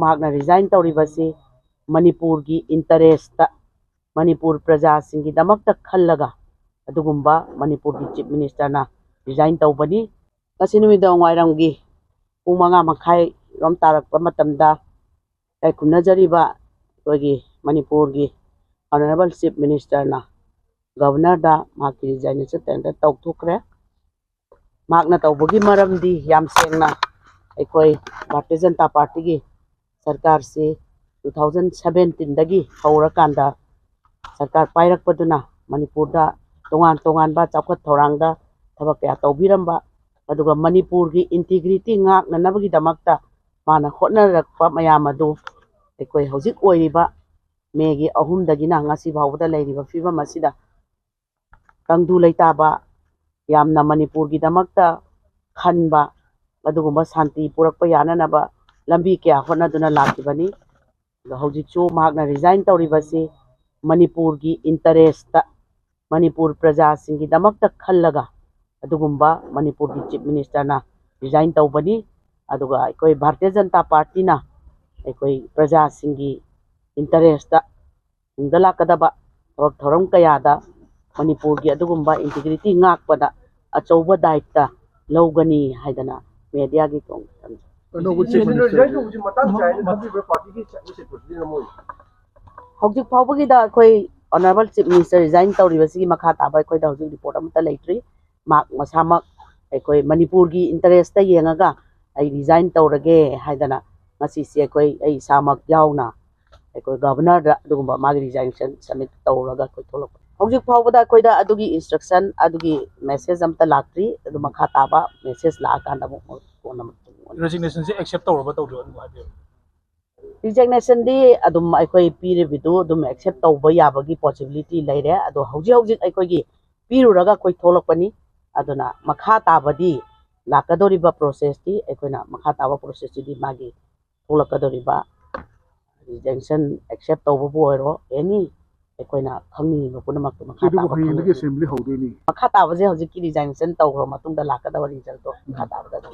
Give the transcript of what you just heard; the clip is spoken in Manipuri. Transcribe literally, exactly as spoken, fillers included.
ꯃꯍꯥꯛꯅ ꯔꯤꯖꯥꯏꯟ ꯇꯧꯔꯤꯕꯁꯤ ꯃꯅꯤꯄꯨꯔꯒꯤ ꯏꯟꯇꯔꯦꯁꯇ, ꯃꯅꯤꯄꯨꯔ ꯄ꯭ꯔꯖꯥꯁꯤꯡꯒꯤꯗꯃꯛꯇ ꯈꯜꯂꯒ ꯑꯗꯨꯒꯨꯝꯕ ꯃꯅꯤꯄꯨꯔꯒꯤ ꯆꯤꯐ ꯃꯤꯅꯤꯁꯇꯔꯅ ꯔꯤꯖꯥꯏꯟ ꯇꯧꯕꯅꯤ꯫ ꯉꯁꯤ ꯅꯨꯃꯤꯗꯥꯡ ꯋꯥꯏꯔꯝꯒꯤ ꯄꯨꯡ ꯃꯉꯥ ꯃꯈꯥꯏꯔꯣꯝ ꯇꯥꯔꯛꯄ ꯃꯇꯝꯗ ꯂꯩꯈꯨꯝꯅꯖꯔꯤꯕ ꯑꯩꯈꯣꯏꯒꯤ ꯃꯅꯤꯄꯨꯔꯒꯤ ꯑꯣꯅꯔꯦꯕꯜ ꯆꯤꯐ ꯃꯤꯅꯤꯁꯇꯔꯅ ꯒꯕꯔꯅꯔꯗ ꯃꯍꯥꯛꯀꯤ ꯔꯤꯖꯥꯏꯅꯦꯁꯟ ꯇꯦꯟꯗꯔ ꯇꯧꯊꯣꯛꯈ꯭ꯔꯦ꯫ ꯃꯍꯥꯛꯅ ꯇꯧꯕꯒꯤ ꯃꯔꯝꯗꯤ ꯌꯥꯝ ꯁꯦꯡꯅ ꯑꯩꯈꯣꯏ ꯚꯥꯔꯇꯤꯌ ꯖꯅꯇꯥ ꯄꯥꯔꯇꯤꯒꯤ ꯁꯔꯀꯥꯔꯁꯤ ꯇꯨ ꯊꯥꯎꯖꯟ ꯁꯕꯦꯟꯇꯤꯟꯗꯒꯤ ꯍꯧꯔꯀꯥꯟꯗ ꯁꯔꯀꯥꯔ ꯄꯥꯏꯔꯛꯄꯗꯨꯅ ꯃꯅꯤꯄꯨꯔꯗ ꯇꯣꯉꯥꯟ ꯇꯣꯉꯥꯟꯕ ꯆꯥꯎꯈꯠ ꯊꯧꯔꯥꯡꯗ ꯊꯕꯛ ꯀꯌꯥ ꯇꯧꯕꯤꯔꯝꯕ, ꯑꯗꯨꯒ ꯃꯅꯤꯄꯨꯔꯒꯤ ꯏꯟꯇꯤꯒ꯭ꯔꯤꯇꯤ ꯉꯥꯛꯅꯅꯕꯒꯤꯗꯃꯛꯇ ꯃꯥꯅ ꯍꯣꯠꯅꯔꯛꯄ ꯃꯌꯥꯝ ꯑꯗꯨ ꯑꯩꯈꯣꯏ ꯍꯧꯖꯤꯛ ꯑꯣꯏꯔꯤꯕ ꯃꯦꯒꯤ ꯑꯍꯨꯝꯗꯒꯤꯅ ꯉꯁꯤ ꯐꯥꯎꯕꯗ ꯂꯩꯔꯤꯕ ꯐꯤꯕꯝ ꯑꯁꯤꯗ ꯇꯪꯗꯨ ꯂꯩꯇꯥꯕ, ꯌꯥꯝꯅ ꯃꯅꯤꯄꯨꯔꯒꯤꯗꯃꯛꯇ ꯈꯟꯕ, ꯑꯗꯨꯒꯨꯝꯕ ꯁꯥꯟꯇꯤ ꯄꯨꯔꯛꯄ ꯌꯥꯅꯅꯕ ꯂꯝꯕꯤ ꯀꯌꯥ ꯍꯣꯠꯅꯗꯨꯅ ꯂꯥꯛꯈꯤꯕꯅꯤ꯫ ꯑꯗꯣ ꯍꯧꯖꯤꯛꯁꯨ ꯃꯍꯥꯛꯅ ꯔꯤꯖꯥꯏꯟ ꯇꯧꯔꯤꯕꯁꯤ ꯃꯅꯤꯄꯨꯔꯒꯤ ꯏꯟꯇꯔꯦꯁꯇ, ꯃꯅꯤꯄꯨꯔ ꯄ꯭ꯔꯖꯥꯁꯤꯡꯒꯤꯗꯃꯛꯇ ꯈꯜꯂꯒ ꯑꯗꯨꯒꯨꯝꯕ ꯃꯅꯤꯄꯨꯔꯒꯤ ꯆꯤꯐ ꯃꯤꯅꯤꯁꯇꯔꯅ ꯔꯤꯖꯥꯏꯟ ꯇꯧꯕꯅꯤ꯫ ꯑꯗꯨꯒ ꯑꯩꯈꯣꯏ ꯚꯥꯔꯇꯤꯌ ꯖꯅꯇꯥ ꯄꯥꯔꯇꯤꯅ ꯑꯩꯈꯣꯏ ꯄ꯭ꯔꯖꯥꯁꯤꯡꯒꯤ ꯏꯟꯇꯔꯦꯁꯇ ꯇꯨꯡꯗ ꯂꯥꯛꯀꯗꯕ ꯊꯕꯛ ꯊꯧꯔꯝ ꯀꯌꯥꯗ ꯃꯅꯤꯄꯨꯔꯒꯤ ꯑꯗꯨꯒꯨꯝꯕ ꯏꯟꯇꯤꯒ꯭ꯔꯤꯇꯤ ꯉꯥꯛꯄꯗ ꯑꯆꯧꯕ ꯗꯥꯌꯤꯠꯇ ꯂꯧꯒꯅꯤ ꯍꯥꯏꯗꯅ ꯃꯦꯗꯤꯌꯥꯒꯤ ꯊꯣꯡ ꯊꯝꯖꯩ꯫ ꯑꯅꯧꯕ ꯆꯤꯐ ꯃꯤꯅꯤꯁꯇꯔ ꯔꯤꯖꯥꯏꯟ ꯇꯧꯕꯁꯤ ꯃꯇꯥꯡ ꯆꯥꯏꯅ ꯈꯟꯕꯤꯕ꯭ꯔꯥ? ꯄꯥꯔꯇꯤꯒꯤ ꯆꯠꯅꯕꯤꯁꯦ ꯄ꯭ꯔꯣꯁꯤꯖꯔ ꯑꯃ ꯑꯣꯏꯅ ꯍꯧꯖꯤꯛ ꯐꯥꯎꯕꯒꯤꯗ ꯑꯩꯈꯣꯏ ꯑꯣꯅꯔꯦꯕꯜ ꯆꯤꯐ ꯃꯤꯅꯤꯁꯇꯔ ꯔꯤꯖꯥꯏꯟ ꯇꯧꯔꯤꯕꯁꯤꯒꯤ ꯃꯈꯥ ꯇꯥꯕ ꯑꯩꯈꯣꯏꯗ ꯍꯧꯖꯤꯛ ꯔꯤꯄꯣꯔꯠ ꯑꯃꯠꯇ ꯂꯩꯇ꯭ꯔꯤ꯫ ꯃꯍꯥꯛ ꯃꯁꯥꯃꯛ ꯑꯩꯈꯣꯏ ꯃꯅꯤꯄꯨꯔꯒꯤ ꯏꯟꯇꯔꯦꯁꯇ ꯌꯦꯡꯉꯒ ꯑꯩ ꯔꯤꯖꯥꯏꯟ ꯇꯧꯔꯒꯦ ꯍꯥꯏꯗꯅ ꯉꯁꯤꯁꯦ ꯑꯩꯈꯣꯏ, ꯑꯩ ꯏꯁꯥꯃꯛ ꯌꯥꯎꯅ ꯑꯩꯈꯣꯏ ꯒꯕꯔꯅꯔꯗ ꯑꯗꯨꯒꯨꯝꯕ ꯃꯥꯒꯤ ꯔꯤꯖꯥꯏꯅꯦꯁꯟ ꯁꯕꯃꯤꯠ ꯇꯧꯔꯒ ꯑꯩꯈꯣꯏ ꯊꯣꯛꯂꯛꯄꯅꯤ꯫ ꯍꯧꯖꯤꯛ ꯐꯥꯎꯕꯗ ꯑꯩꯈꯣꯏꯗ ꯑꯗꯨꯒꯤ ꯏꯟꯁꯇ꯭ꯔꯛꯁꯟ, ꯑꯗꯨꯒꯤ ꯃꯦꯁꯦꯖ ꯑꯃꯠꯇ ꯂꯥꯛꯇ꯭ꯔꯤ꯫ ꯑꯗꯨ ꯃꯈꯥ ꯇꯥꯕ ꯃꯦꯁꯦꯖ ꯂꯥꯛꯑꯀꯥꯟꯗ ꯑꯃꯨꯛ ꯀꯣꯟꯅ ꯑꯃꯨꯛ ꯔꯤꯖꯤꯒꯅꯦꯁꯟꯁꯦ ꯑꯦꯛꯁꯦꯞ ꯇꯧꯔꯕ ꯇꯧꯗ꯭ꯔꯤꯕ ꯑꯗꯨꯝ ꯍꯥꯏꯕꯤꯌꯨ꯫ ꯔꯤꯖꯤꯒꯅꯦꯁꯟꯗꯤ ꯑꯗꯨꯝ ꯑꯩꯈꯣꯏ ꯄꯤꯔꯤꯕꯗꯨ ꯑꯗꯨꯝ ꯑꯦꯛꯁꯦꯞ ꯇꯧꯕ ꯌꯥꯕꯒꯤ ꯄꯣꯁꯤꯕꯤꯂꯤꯇꯤ ꯂꯩꯔꯦ꯫ ꯑꯗꯣ ꯍꯧꯖꯤꯛ ꯍꯧꯖꯤꯛ ꯑꯩꯈꯣꯏꯒꯤ ꯄꯤꯔꯨꯔꯒ ꯑꯩꯈꯣꯏ ꯊꯣꯛꯂꯛꯄꯅꯤ꯫ ꯑꯗꯨꯅ ꯃꯈꯥ ꯇꯥꯕꯗꯤ ꯂꯥꯛꯀꯗꯧꯔꯤꯕ ꯄ꯭ꯔꯣꯁꯦꯁꯇꯤ ꯑꯩꯈꯣꯏꯅ ꯃꯈꯥ ꯇꯥꯕ ꯄ꯭ꯔꯣꯁꯦꯁꯇꯨꯗꯤ ꯃꯥꯒꯤ ꯊꯣꯛꯂꯛꯀꯗꯧꯔꯤꯕ ꯔꯤꯖꯦꯛꯁꯟ ꯑꯦꯛꯁꯦꯞ ꯇꯧꯕꯕꯨ ꯑꯣꯏꯔꯣ, ꯑꯦꯅꯤ ꯑꯩꯈꯣꯏꯅ ꯈꯪꯅꯤꯡꯉꯤꯕ ꯄꯨꯝꯅꯃꯛꯇꯨ ꯃꯈꯥ ꯑꯗꯨꯕꯨ ꯇꯥꯕ ꯍꯌꯦꯡꯗꯒꯤ ꯈꯪꯅꯤꯡꯉꯤ꯫ ꯑꯦꯁꯦꯝꯕ꯭ꯂꯤ ꯍꯧꯗꯣꯏꯅꯤ꯫ ꯃꯈꯥ ꯇꯥꯕꯁꯦ ꯍꯧꯖꯤꯛꯀꯤ ꯔꯤꯖꯥꯏꯅꯦꯁꯟ ꯇꯧꯈ꯭ꯔꯕ ꯃꯇꯨꯡꯗ ꯂꯥꯛꯀꯗꯕ ꯔꯤꯖꯜꯇꯣ ꯃꯈꯥ ꯇꯥꯕꯗ ꯑꯗꯨꯝ